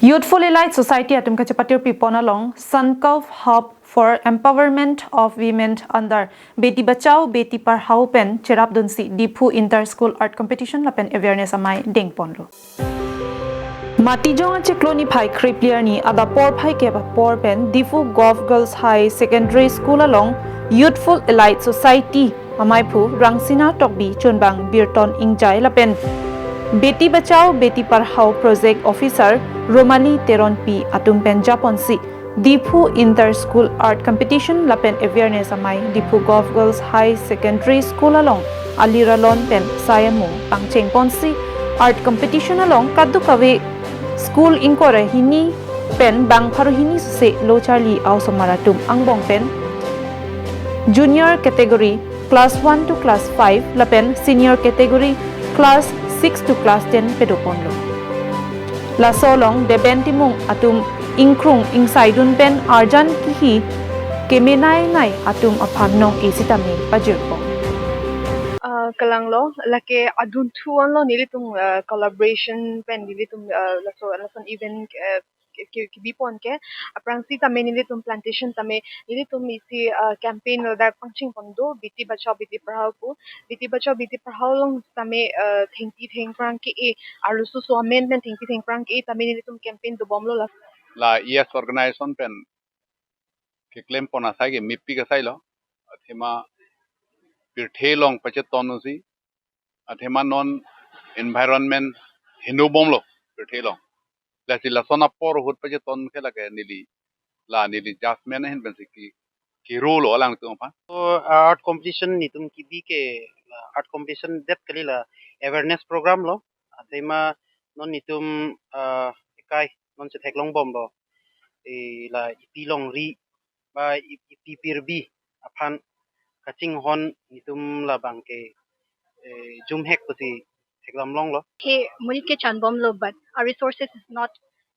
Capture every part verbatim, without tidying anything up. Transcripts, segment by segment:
Youthful Elite Society atum kachepatirpi pon along Sankalp Hub for Empowerment of Women under Beti Bachao Beti Padhao pen cherapdunsi Diphu Inter School Art Competition lapen Awareness Amei dengponlo. Matijong achiklo niphai kre-phli arni adap porphai kep apor pen Diphu Govt Girls High Secondary School along Youthful Elite Society amaiphu Rangsina Tokbi, chunbang Birton Ingjai lapen Beti Bachao Beti Padhao Project Officer Romali Teronpi atum pen japonsi Diphu Inter School Art Competition lapen Awareness Amei Diphu Govt Girls High Secondary School along aliralon pen sai amo pangchengponsi Art Competition along kadokave school ingkoi ra hini pen bang pharo hini sose lo charli a-osomar atum angbong pen Junior category class one to class five lapen Senior category class six to class ten padoponlo. Laso along Deben Timung atum ingkrung ingsaidun pen arjan kihi kemenei nei atum aphan nong-e sitame pajirpon. Ah, kalanglo, lake adunthu anlo nelitum, ah, collaboration pen nelitum, ah, laso, lason event, ah, ke, ke, kebipon ke, aphrangsi tame nelitum plantation tame, nelitum isi, ah, campaign ladak pangchengpon do, Beti Bachao Beti Padhao pu, Beti Bachao Beti Padhao along tame, ah, thengpi thengphrang ke-e, arloso amen pen thengpi thengphrang ke-e tame nelitum campaign dobomlo la. La E S organization pen keklempon asai ke mepik asailo. Athema pirthe along pachetonsi, athema non environment heno bomlo pirthe along. Lasi lason apor ahut pacheton ke lake neli, la neli judgment ahin pensi ke, kerolo alangtum aphan. So, uh, art competition netum kebi ke, uh, art competition det kali, la awareness program lo. Athema non netum, uh, ekai non chetheklongbomlo, e, la epi longri ba e, epi pirbi aphan kachinghon netum labang ke, eh, jumhek pusi theklonglonglo. Ke monit ke chanbomlo, but our resources is not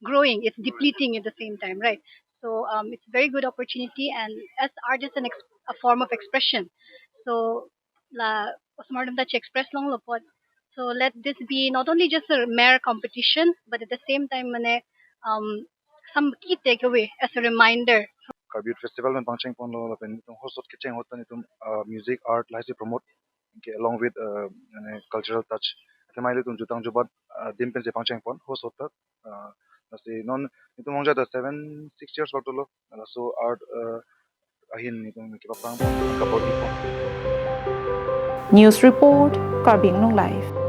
growing, it's depleting at the same time, right? So, um, it's a very good opportunity, and as art is an ex- a form of expression, so la osomar atum ta che-express longlo apot, so let this be not only just a mere competition, but at the same time, mane, um, some key takeaway as a reminder. Karbi Youth Festival pen pangchengponlo lapen netum host ahut kecheng ahut netum, uh, music, art lahai si promote ke along with, uh, mane cultural touch. Athema ilitum jutang jubat, uh, adim pensi pangchengpon host ahut ta, uh, lasi non netum ongja ta seven six years bak dolo. Laso art, uh, ahin netum kepaphrang pon, kapor ipon. News report, Karbi Anglong Live.